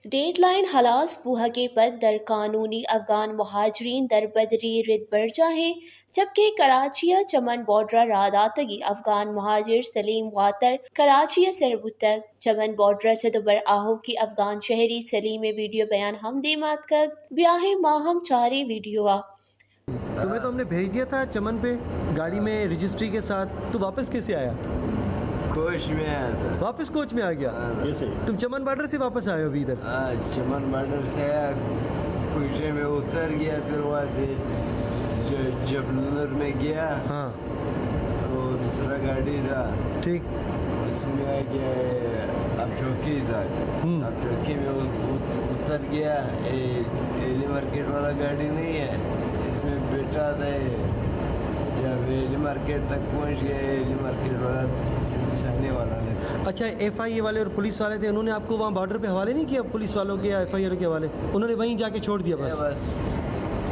Dead line ہلاس بوہگ ء پد در قانونی افغان مہاجرین دربدری رد برجاہ انت، جبکہ کراچی ء چمن بارڈر ء راہ داتگیں افغان مہاجر سلیم واتر کراچی ء سر بوتگ۔ چمن بارڈر ء چہ دوبر آہوکیں افغان شہری سلیم ء ویڈیو بیان ہم دیم ء اتکگ۔ بیاہیں ما ہم چاریں ویڈیو ء۔ تمہیں تو ہم نے بھیج دیا تھا چمن پہ گاڑی میں رجسٹری کے ساتھ، تو واپس کیسے آیا؟ کوچ میں آیا تھا۔ واپس کوچ میں آ گیا؟ ہاں۔ تم چمن بارڈر سے واپس آئے ہو ابھی ادھر؟ ہاں، چمن بارڈر سے آیا، کوئٹہ میں اتر گیا، پھر وہاں سے ج-، جبلنور میں گیا۔ ہاں۔ تو دوسرا گاڑی تھا۔ ٹھیک۔ اس میں آ گیا ہے، اب چوکی تھا۔ ہم۔ اب چوکی میں ات-، ات-، اتر گیا۔ اے، ایلی مارکیٹ والا گاڑی نہیں ہے، اس میں بیٹھا تھا یہ۔ جب ایلی مارکیٹ تک پہنچ گیا، ایلی مارکیٹ والا جانے والا نہیں۔ اچھا، ایف آئی اے والے اور پولیس والے تھے، انہوں نے آپ کو وہاں بارڈر پہ حوالے نہیں کیا، پولیس والوں کے یا ایف آئی آر کے حوالے؟ انہوں نے وہیں جا کے چھوڑ دیا بس۔ بس،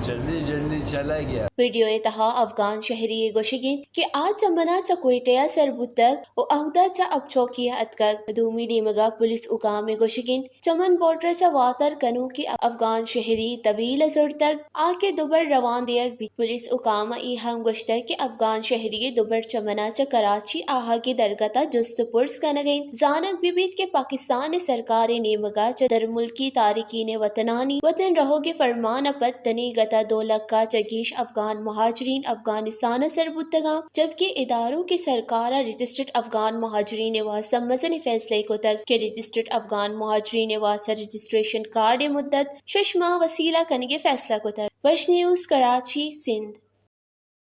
جلدی جلدی چلا گیا۔ ویڈیو ء تہا افغان شہری ء گوشگ انت کہ آ چمن ء چہ کوئٹہ ء سر بوتگ و اہودا چہ اب چوکی ء اتکگ۔ دومی نیمگ ء پولیس حکام ء گوشگ انت چمن بارڈر ء چہ واتر کنوکیں افغان شہری طویل ء زرتگ، آ کہ دوبر روان دیگ بیت۔ پولیس حکام ء اے ہم گوشتگ کہ افغان شہری ء دوبر چمن ء چہ کراچی آہگ ء درگت ء جست ء پرس کنگ ء انت۔ زانگ بہ بیت کہ پاکستان ء سرکار ء نیمگ ء چہ درملکی تارکین وطنانی وطن رہوگ ء فرمان ء پد تنیگت ء دو لکھ ء چہ گیش افغان مہاجرین افغانستان ء سر بوتگ انت، جبکہ اداروں کہ سرکار ء رجسٹرڈ افغان مہاجرین ء واستہ مزنیں فیصلہ ء کتگ کہ رجسٹرڈ افغان مہاجرین ء واستہ رجسٹریشن کارڈ ء مدت شش ماہ وسیلہ کنگ ء فیصلہ کتگ۔ وش نیوز کراچی، سندھ۔